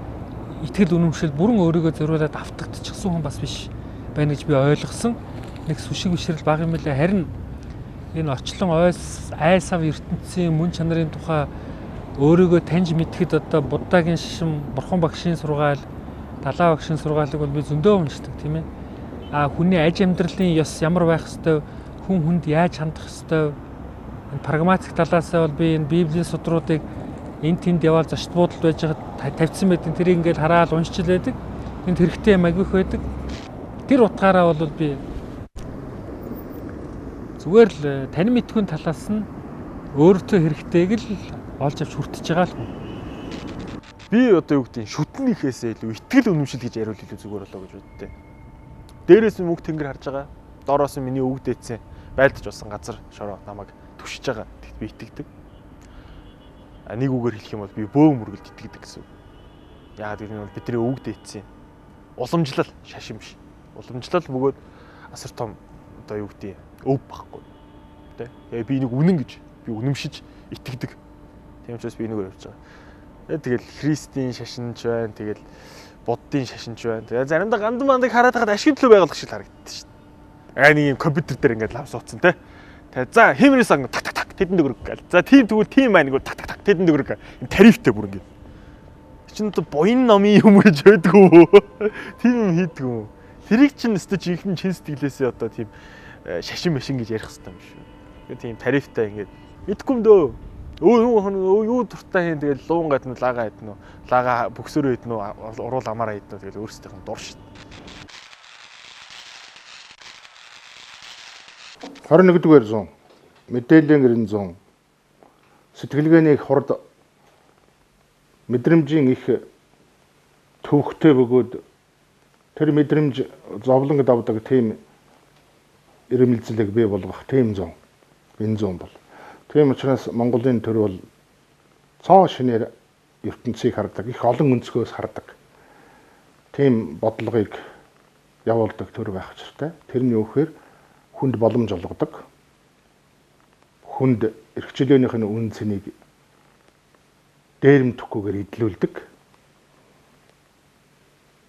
итгэл үнэмшил бүрэн өөрийгөө зориулаад автагдчихсан хүн бас биш байна гэж би ойлгосон. Нэг сүшиг бишрэл бага юм лээ. Харин энэ очлон ойс айсав ертөнцийн мөн чанарын тухай өөрийгөө таньж мэдхэд одоо Буддагийн шашин, Бурхан багшийн сургаал, Далаа багшийн сургаалыг бол би зөндөө уншдаг тийм ээ. А хүний аж амьдралын ёс ямар байх ёстой, хүн хүнд яаж хандах ёстой, энэ прагматик талаас бол би энэ Библийн судруудыг энэ тэнд яваал зочд буудалд байж байхад тавьсан байдаг. Тэрийг ингээл хараал уншиж л байдаг. Тэнд хэрэгтэй юм агих байдаг. Тэр утгаараа бол би зүгээр л тань мэдхүйн талаас нь өөртөө хэрэгтэйг л олж авч хүртэж байгаа л хүн. Би одоо юу гэдэг нь шүтнийхээсээ илүү итгэл үнэмшил гэж яриул илүү зүгээр болоо гэж боддээ. Дээрээс нь мөнх тэнгэр харж байгаа. Доороос нь миний өвөг дээдсэн байлдаж болсон газар шороо намайг түшиж байгаа. Тэгт би итгэдэг. А нэг үгээр хэлэх юм бол би бөөн мөргөлд итгэдэг гэсэн үг. Яагаад гэвэл энэ бол бидний өвөг дээдсэн уламжлал шашин биш. Уламжлал бөгөөд асар том одоо юу гэдэг өв байхгүй. Тэ? Тэгээ би нэг үнэн гэж би үнэмшиж итгэдэг. Тийм учраас би энэгээр явж байгаа. Тэгэл Христийн шашинч байна. Тэгэл Буддын шашинч байна. Тэгээ заримдаа гандан мандыг хараад байхад ашиг төлөө байгуулах шиг харагддаг шүү дээ. Аа нэг юм компьютер дээр ингээд лав суудсан те. Тэгээ за хэмрээс ан так так так тэдэн төгрөг гээл. За тийм тэгвэл тийм маань нэг так так так тэдэн төгрөг. Энэ тарифтэй бүр ингээд. Чин одоо буян номын юм гэж байдаг уу? Тийм юм хийдэг юм. Тэрийг чинь өстө жинхэнэ чин сэтгэлээсээ одоо тийм шашин машин гэж ярих хэрэгтэй юм шүү. Тэгээ тийм тарифтай ингээд мэдгүй юм дөө. Өө юу дуртай юм тэгэл луун гадна лага хайдна уу? Лага бөксөрөө идэнэ үү? Уруул амаараа идэнэ үү? Тэгэл өөрсдийнх нь дур шүү. 21-р зуун мэдээллийн 90 зуун сэтгэлгээний их хурд мэдрэмжийн их төвхтэй бөгөөд тэр мэдрэмж зовлон давдаг тийм ирэмэлзлийг бий болгох тийм зуун энэ зуун бол. Тийм учраас Монголын төр бол цоо шинээр ертөнцийг хардаг, их олон өнцгөөс хардаг тийм бодлогыг явуулдаг төр байх учиртай. Тэр нь юу гэхээр хүнд боломж олгодог. Хүнд эрх чөлөөнийх нь үн цэнийг дээрэмдэхгүйгээр эдлүүлдэг.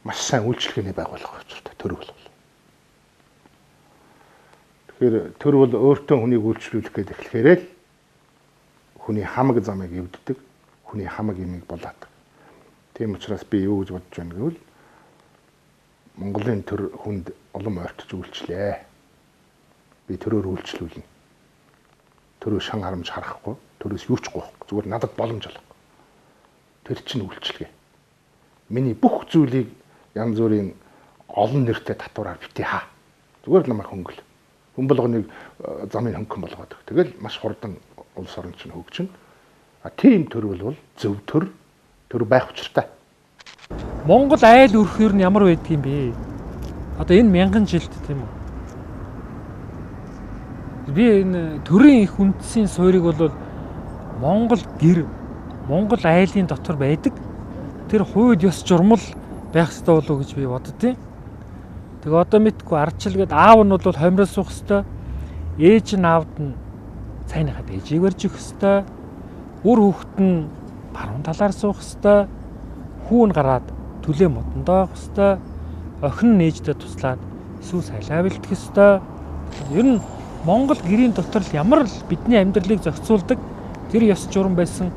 Маш сайн үйлчилгээний байгууллага учиртай төр бол. Тэгэхээр төр бол өөртөө хүнийг үйлчлүүлэх гээд эхлэхээрээ л Хүний хамаг замыг эвддэг, хүний хамаг имийг булаадаг. Тийм учраас би юу гэж бодож байна гэвэл Монголын төр хүнд улам ойртож үйлчлээ. Би төрөөр үйлчлүүлнэ. Төрөө шан харамж харахгүй, төрөөс юу ч гоохгүй. Зүгээр надад боломж олго. Тэр чинь үйлчлэгээ. Миний бүх зүйлийг янз бүрийн олон нэртэй татвараар битгий хаа. Зүгээр л намайг хөнгөл. Хүн болгоныг замын хөнгөн болгоод. Тэгэл маш хурдан улс орон чинь хөгжинэ. А тийм төр бол зөв төр төр байх учиртай. Монгол айл өрхөөр нь ямар байдгийг бэ? Одоо энэ мянган жилд тийм үү? Би энэ төрийн их үндсийн суурийг бол Монгол гэр, Монгол айлын дотор байдаг. Тэр хууль ёс журмал байх ёстой болов уу гэж би боддیں۔ Тэгээ одоо мэдгүй ардчил гээд аав нь бол хомроо суух ёстой. Ээж нь аавд нь цайныхаа дээжийг барьж өгөх ёстой. Үр хүүхэд нь баруун талаар суух ёстой. Хүү нь гараад төлөө модондоо явах ёстой. Охин нь ээждээ туслаад эсвэл салиа бэлтгэх ёстой. Ер нь Монгол гэрийн дотор л ямар л бидний амьдралыг зохицуулдаг тэр ёс журам байсан.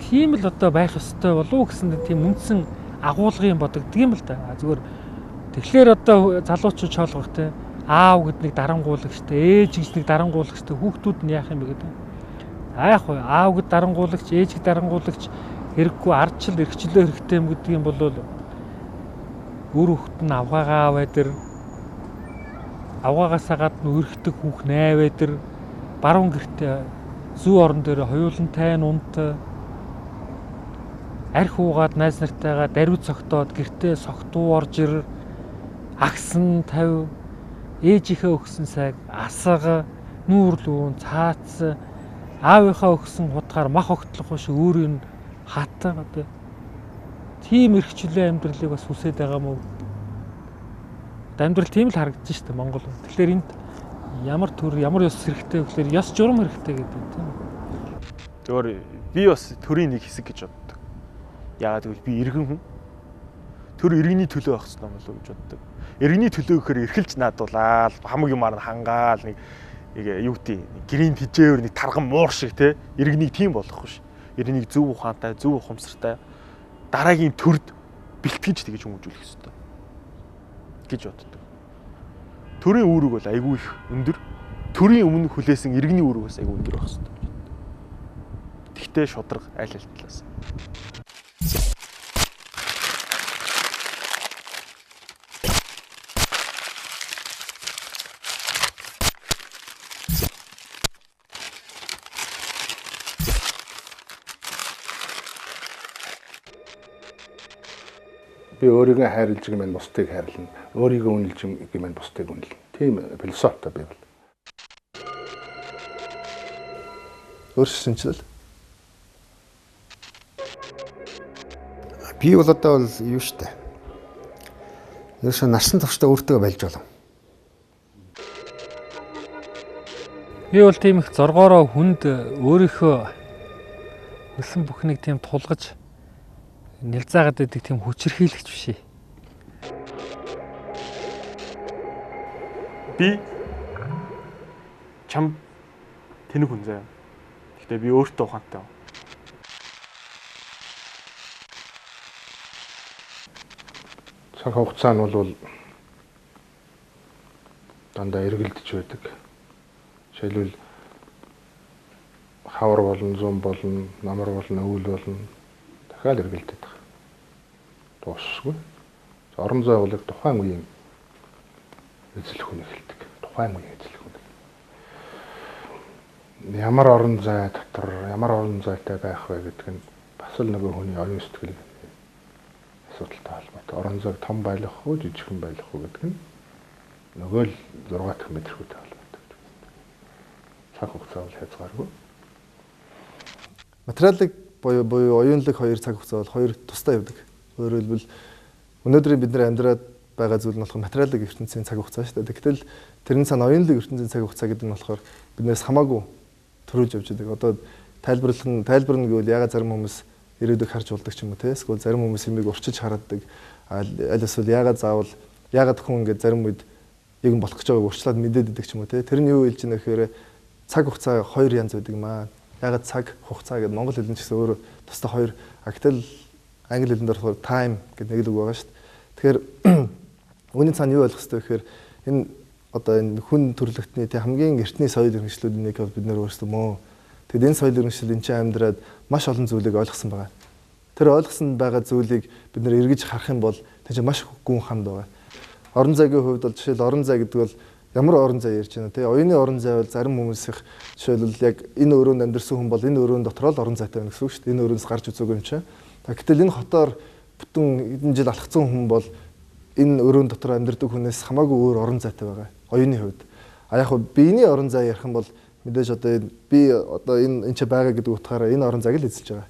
Тийм л одоо байх ёстой болов уу гэсэн тийм үндсэн агуулгын бодогддог юм л да. Зүгээр тэгэхээр одоо залуучууд чоолгох те аав гэд нэг дарангуулагчтай, ээж гэж нэг дарангуулагчтай хүүхдүүд нь яах юм бэ гэдэг. За яах вэ? Аав гэд дарангуулагч, ээж гэд дарангуулагч хэрэггүй ардчил эрхчлөө хэрэгтэй юм гэдэг юм бол үр хүүхэд нь авгаагаа аваад авгаагаасаа гадна өрхтөг хүүх найвэдэр баруун гэртээ зүү орон дээр хоёулантай нунт арх уугаад найз нартайгаа даруй цогтоод гэртээ согтуу орж ир агсан 50 ээжийнхээ өгсөн сайг асга нүүрлүүн цаац аавынхаа өгсөн хутгаар мах огтлох шиг өөрийн хатан одоо тийм эрхчлөө амьдралыг бас хүсээд байгаа мó. Амьдрал тийм л харагдаж штэ Монгол. Тэгэхээр энд ямар төр ямар ёс хэрэгтэй вэ гэхээр ёс журам хэрэгтэй гэдэг тийм үү. Зөвөр би бас төрийн нэг хэсэг гэж боддог. Яагаад гэвэл би иргэн хүн. Төр иргэний төлөө байх хэрэгтэй болов уу гэж боддог. Иргэний төлөө гэхээр эрхэлж наадуулаад хамаг юмар нь хангаал нэг юу гэдэг гэрийн тижээвэр нэг тарган муур шиг те иргэнийг тийм болгохгүй ш. Иргэнийг зөв ухаантай, зөв ухамсартай дараагийн төрд бэлтгэж тэгж хүмүүжүүлэх ёстой гэж боддог. Төрийн үүрэг бол айгүй их өндөр. Төрийн өмнө хүлээсэн иргэний үүрэг бас айгүй өндөр байх ёстой гэж боддог. Тэгтээ шударга аль аль талаас. Би өөрийгөө хайрлаж гэмээр бусдыг хайрлана. Өөрийгөө үнэлж гэмээр бусдыг үнэлнэ. Тийм философитой би бол. Өөрчлөлт. Би бол одоо бол юу штэ. Ерөөсөө насан туршдаа өөртөө байлж болов. Би бол тийм их зоргоороо хүнд өөрийнхөө хөлсөн бүхнийг тийм тулгаж нэлзаагаад байдаг тийм хүчирхийлэгч биш ээ. Би чам тэнэг хүн заяа. Гэхдээ би өөртөө ухаантай. Цаг хугацаа нь бол дандаа эргэлдэж байдаг. Жишээлбэл хавар болон зум болно, намар болон өвөл болно. Дахиад эргэлдээд байгаа. Дуусгүй. Орон зай бол тухайн үеийн эзлэх хүн эхэлдэг. Тухайн үеийн эзлэх хүн. Ямар орон зай дотор ямар орон зайтай байх вэ гэдэг нь бас л нөгөө хүний оюун сэтгэлийн асуудалтай холбоотой. Орон зайг том байлгах уу, жижигхэн байлгах уу гэдэг нь нөгөө л 6 дахь мэдрхүүтэй холбоотой гэж байна. Цаг хугацаа бол хязгааргүй. Материалыг буюу оюунлаг хоёр цаг хугацаа бол хоёр тусдаа явдаг. Өөрөөр хэлбэл өнөөдрийн бид нар амьдраад байгаа зүйл нь болохоор материалын ертөнцийн цаг хугацаа шүү дээ. Тэгтэл тэрний цаана оюунлаг ертөнцийн цаг хугацаа гэдэг нь болохоор биднээс хамаагүй төрүүлж явж байдаг. Одоо тайлбарлах нь тайлбарна гэвэл ягаад зарим хүмүүс ирээдүйг харж болдог ч юм уу те. Эсвэл зарим хүмүүс юмыг урчиж харааддаг. Аль эсвэл ягаад заавал ягаад хүн ингээд зарим үед яг нь болох гэж байгааг урчлаад мэдээд идэг ч юм уу те. Тэр нь юу хэлж байна гэхээр цаг хугацаа хоёр янз байдаг юм аа. Ягаад цаг, хугацаа гэдэг монгол хэлэн ч гэсэн өөр тусдаа хоёр. Гэтэл англи хэлэнд болохоор time гэдэг нэг л үг байгаа шүү дээ. Тэгэхээр үүний цаана юу ойлгох ёстой вэ гэхээр энэ одоо энэ хүн төрлөختний тэг хамгийн эртний соёл иргэншлүүдийн нэг бол бид нэр өөрсдөө мөө. Тэгэд энэ соёл иргэншил энэ чинь амьдраад маш олон зүйлийг ойлгосон байгаа. Тэр ойлгосон байгаа зүйлийг бид нэр эргэж харах юм бол тэр чинь маш гүн хамт байгаа. Орон зайгийн хувьд бол жишээл орон зай гэдэг бол ямар орон зай ярьж байна те. Оюуны орон зай бол зарим хүмүүсийнх жишээлбэл яг энэ өрөөнд амьдарсан хүн бол энэ өрөөнд дотор л орон зайтай байна гэсэн үг шүү дээ. Энэ өрөөнөөс гарч үзээгүй юм чинь. Гэтэл энэ хотоор бүтэн хэдэн жил алхацсан хүн бол энэ өрөөнд дотор амьдардаг хүнээс хамаагүй өөр орон зайтай байгаа. Оюуны хувьд. А яг хөө биений орон зай ярих юм бол мэдээж одоо би одоо энэ ч байгаа гэдэг утгаараа энэ орон зайг л эзэлж байгаа.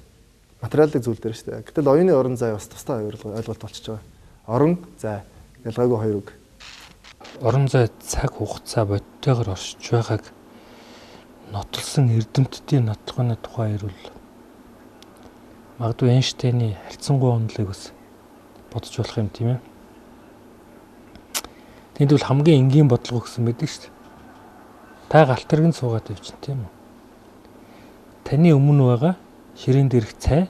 Материалын зүйл дээр шүү дээ. Гэтэл оюуны орон зай бас тусдаа ойлголт болчихж байгаа. Орон зай ялгаагүй хоёр үг. Орон зай цаг хугацаа бодтойгоор оршиж байгааг нотолсон эрдэмтдийн нотлохын тухай ирвэл магадгүй Эйнштейний харьцангуй онолыг бас бодож болох юм тийм ээ. Тэнд бол хамгийн энгийн бодлого гэсэн байдаг шүү дээ. Та галт тэргэнд суугаад явчихна тийм үү? Таны өмнө байгаа ширээн дээрх цай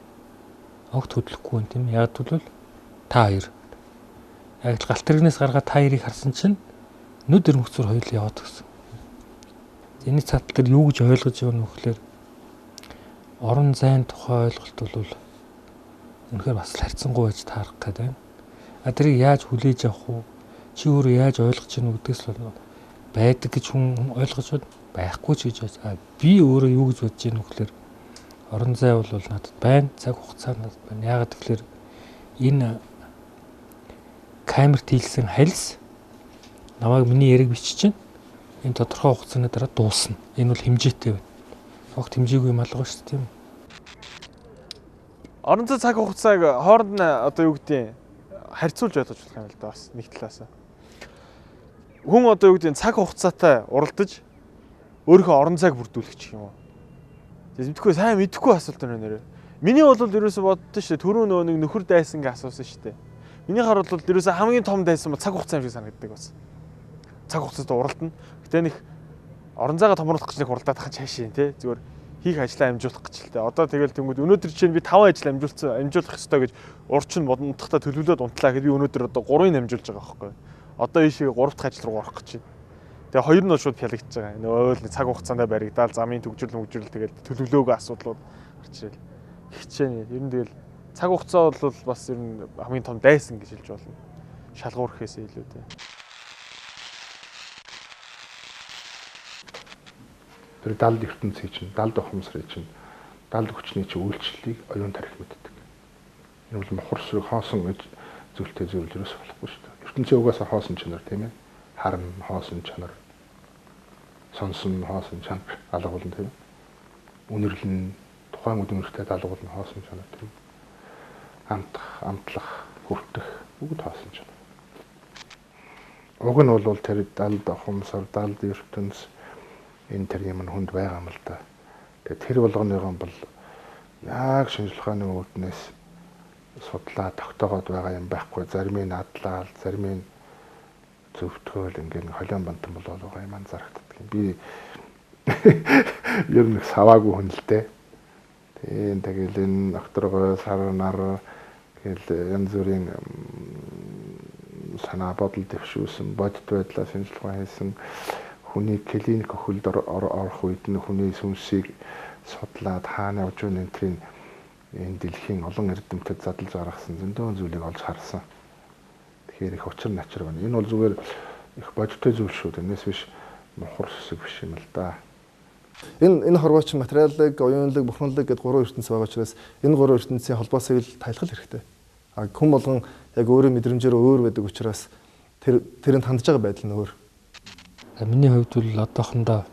огт хөдлөхгүй юм тийм ээ. Яг тэгвэл та хоёр. Яг л галт тэргнээс гаргаад та хоёрыг харсан чинь нүд өрмөгцөр хоёул яваад гисэн. Энэ цаатал дээр юу гэж ойлгож байгаа нь гэхээр орон зайн тухай ойлголт бол үнэхээр бас харьцангуй байж таарах гэдэг байна. А тэрийг яаж хүлээж авах вэ? Чи өөрөө яаж ойлгож байна гэдгээс л байдаг гэж хүн ойлгож байна. Байхгүй ч гэж байна. Би өөрөө юу гэж бодож байна гэхээр орон зай бол надад байна. Цаг хугацаа надад байна. Яагаад гэвэл энэ камерт хийлсэн хальс намайг миний яриг бичиж чинь энэ тодорхой хугацааны дараа дуусна. Энэ бол хэмжээтэй байна. Огт хэмжээгүй юм алга шүү дээ, тийм үү? Орон зай цаг хугацааг хооронд нь одоо юу гэдгийг харьцуулж ойлгож болох юм л да бас нэг талаас. Хүн одоо юу гэдгийг цаг хугацаатай уралдаж өөрийнхөө орон зайг бүрдүүлэх гэх юм уу? Тэгэхгүй сайн мэдэхгүй асуулт байна нэрээ. Миний бол ерөөсө боддоо шүү дээ. Түрүү нөө нэг нөхөр дайсан гэж асуусан шүү дээ. Миний хар бол ерөөсө хамгийн том дайсан бол цаг хугацаа юм шиг санагддаг бас. Цаг хугацаатай уралдана. Гэтэ нэг орон зайгаа томруулах гэж нэг уралдаад тах чаашийн тий. Зүгээр хийх ажлаа амжуулах гэж л дээ. Одоо тэгэл тэнгүүд өнөөдөр чинь би 5 ажил амжуулах ёстой гэж урд чинь унтахтаа төлөвлөөд унтлаа гэхэд би өнөөдөр одоо 3-ыг амжуулж байгаа байхгүй. Одоо ийшээ 3 дахь ажил руу орох гэж байна. Тэгээ 2 нь бол шууд пялагдаж байгаа. Нөгөө л цаг хугацаанд баригдаал замын төгжрөл тэгэл төлөвлөөгүй асуудлууд гарч ирэл. Хичээнэ. Ер нь тэгэл цаг хугацаа бол бас ер нь хамгийн том дайсан гэж хэлж болно. Шалгуур гэхээс илүү дээ. Тэр далд ертөнцийн чинь, далд ухамсарыг чинь, далд хүчний чинь үйлчлэлийг оюун тарих мэддэг. Энэ бол мухар сүрэг хоосон гэж зүйлтэй зөвлөл ерөөс болохгүй шүү дээ. Ертөнцийн угаасаа хоосон чанар тийм ээ. Харна хоосон чанар, сонсон хоосон чанар алга болно тийм ээ. Үнэрлэн тухайн үдмэрхтэй алга болно хоосон чанар тийм ээ. Амтах, амтлах, хүртэх бүгд хоосон чанар. Уг нь бол тэр далд ухамсар, далд ертөнц энэ тэр юм хүнд байгаа юм л да. Тэгээ тэр болгоныгоо бол яг шинжлэх ухааны үүднээс судлаа тогтоогоод байгаа юм байхгүй. Зарим нь адлал, зарим нь зөвтгөөл ингээд холион бантан болоод байгаа юм анзаарагддаг юм. Би ер нь их саваагүй хүн л дээ. Тийм тэгэл энэ докторгой сар нар гэл янз бүрийн санаа бодол дэвшүүлсэн, бодит байдлаа шинжлэх ухаан хийсэн хүний клиник өхөлд орох үед нь хүний сүнсийг судлаад хаана явж байгаа энтрийн энэ дэлхийн олон эрдэмтэд задлж гаргасан зөндөө зүйлийг олж харсан. Тэгэхээр их учир начир байна. Энэ бол зүгээр их бодиттой зүйл шүү дээ. Энэс биш мухар сүсэг биш юм л да. Энэ хорвооч материалыг, оюунлаг, бухимдлаг гэд гурван ертөнц байгаа учраас энэ гурван ертөнцийн холбоосыг л тайлах хэрэгтэй. А хүн болгон яг өөрийн мэдрэмжээр өөр байдаг учраас тэрэнд хандж байгаа байдал нь өөр. Миний хувьд бол одоохондоо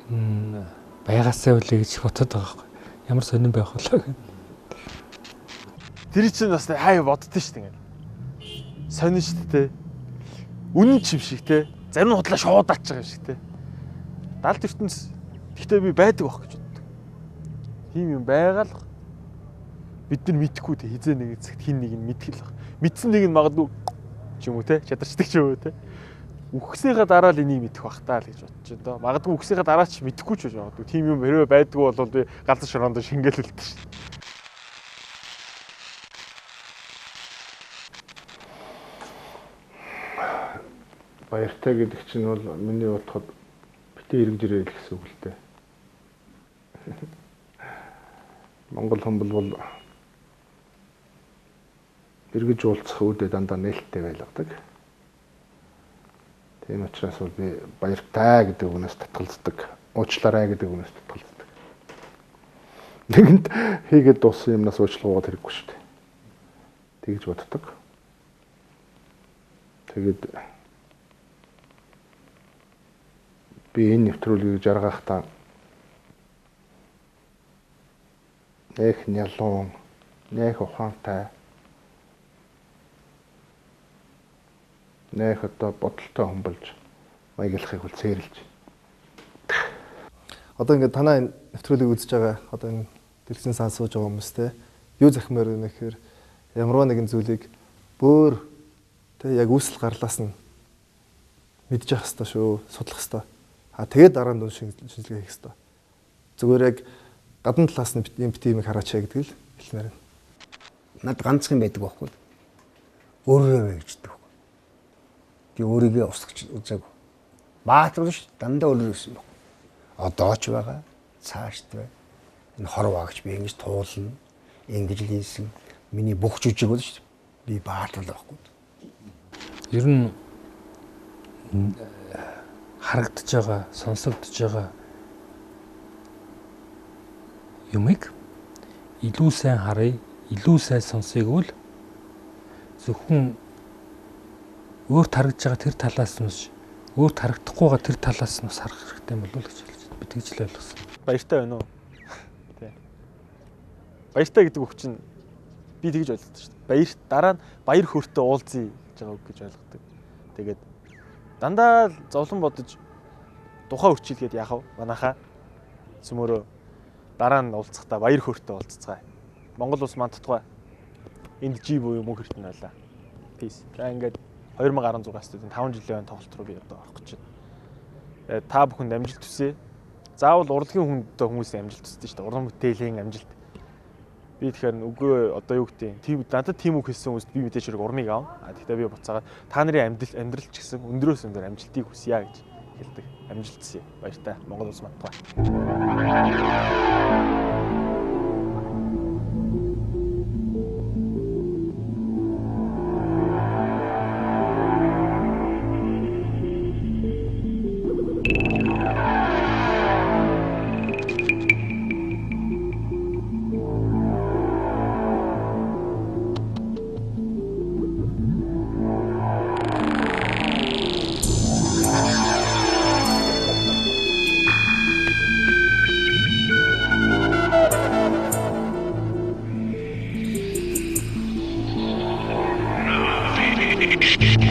энэ байгаасаа үлээ гэж бодод байгаа байхгүй. Ямар сонирн байх болоо гэх. Тэр чинь бас хай боддоо шүү дээ. Сонин шүү дээ. Үнэн ч юм шиг те. Зарим нь худлаа шууд ачж байгаа юм шиг те. Далд ертөнц гэхдээ би байдаг байх гэж боддог. Тийм юм байгаа л бид нар мэдэхгүй те. Хизээ нэг цагт хин нэг нь мэдэх л баг. Мэдсэн нэг нь магадгүй ч юм уу те. Чадарчдаг ч юм уу те. Үхсийнхаа дараа л энийг мэдэх бах таа л гэж бодож байна доо. Магадгүй үхсийнхаа дараа ч мэдэхгүй ч байж магадгүй. Тийм юм хэрвээ байдгүй бол би галзуу шороонд шингээлэлдэг шин. Баяртай гэдэг чинь бол миний бодоход битээ эргэж ирээ л гэсэн үг л дээ. Монгол хүн бол эргэж уулзах үүдээ дандаа нээлттэй байлгадаг. Тийм учраас бол би баяртай гэдэг үгнээс татгалздаг. Уучлаарай гэдэг үгнээс татгалздаг. Нэгэнт хийгээд дууссан юмнаас уучлахуйгаад хэрэггүй шүү дээ. Тэгж боддог. Тэгээд би энэ нэвтрүүлгийг жаргахдаа нэх нялуун, нэх ухаантай, нэх одоо бодолтой хүн болж маяглахыг бол цээрэлж. Одоо ингээд танай энэ нэвтрүүлгийг үзэж байгаа одоо энэ дэлгэцэн сан сууж байгаа хүмүүстэй юу захимаар байна гэхээр ямарваа нэгэн зүйлийг бөөр тэ яг үүсэл гарлаас нь мэдчих хэвээр шүү, судлах хэвээр. А тэгээд дараа нь дүн шинжилгээ хийх хэвээр. Зүгээр яг гадна талаас нь юм бити юмыг хараач гэдэг л хэлмээр байна. Над ганцхан байдаг байхгүй. Өөрөөрөө бай гэждэг байхгүй. Би өөрийгөө устгах үзээгүй. Баатар биш дандаа өөрөөр байсан байхгүй. Одоо ч байгаа, цаашд бай. Энэ хор ваагч би ингэж туулна. Ингэж л хийсэн. Миний бүх жүжиг бол шүү дээ. Би баатар л байхгүй. Ер нь харагдаж байгаа, сонсогдож байгаа юмыг илүү сайн харъя, илүү сайн сонсъё гэвэл зөвхөн өөрт харагдж байгаа тэр талаас нь биш, өөрт харагдахгүй байгаа тэр талаас нь бас харах хэрэгтэй болов уу гэж хэлж байна. Би тэгж л ойлгосон. Баяртай байна уу? Тий. Баяртай гэдэг үг чинь би тэгж ойлгодог шүү дээ. Баяр дараа нь баяр хөөртэй уулзъя гэж байгаа үг гэж ойлгодог. Тэгээд дандаа л зовлон бодож тухай өрчилгээд яах вэ? Манайхаа сүмөрөө дараа нь уулзахдаа баяр хөөртэй уулзцгаая. Монгол улс манд тутгай. Энд G буюу мөнх эрдэнэ байлаа. Peace. За ингээд 2016 студент 5 жилийн өмнө тоглолт руу би одоо орох гэж байна. Та бүхэнд амжилт хүсье. Заавал урлагийн хүнд одоо хүмүүсийн амжилт хүсдэг шүү дээ. Уран бүтээлийн амжилт. Би тэгэхээр үгүй одоо юу гэдэг юм. Тийм надад тийм үг хэлсэн хүмүүст би мэдээж хэрэг урмыг авна. А тэгтээ би буцаагаад та нарын амьдрал ч гэсэн өндрөөс өндөр амжилтыг хүсье гэж хэлдэг. Амжилт хүсье. Баяртай. Монгол улс мандтай. Baby.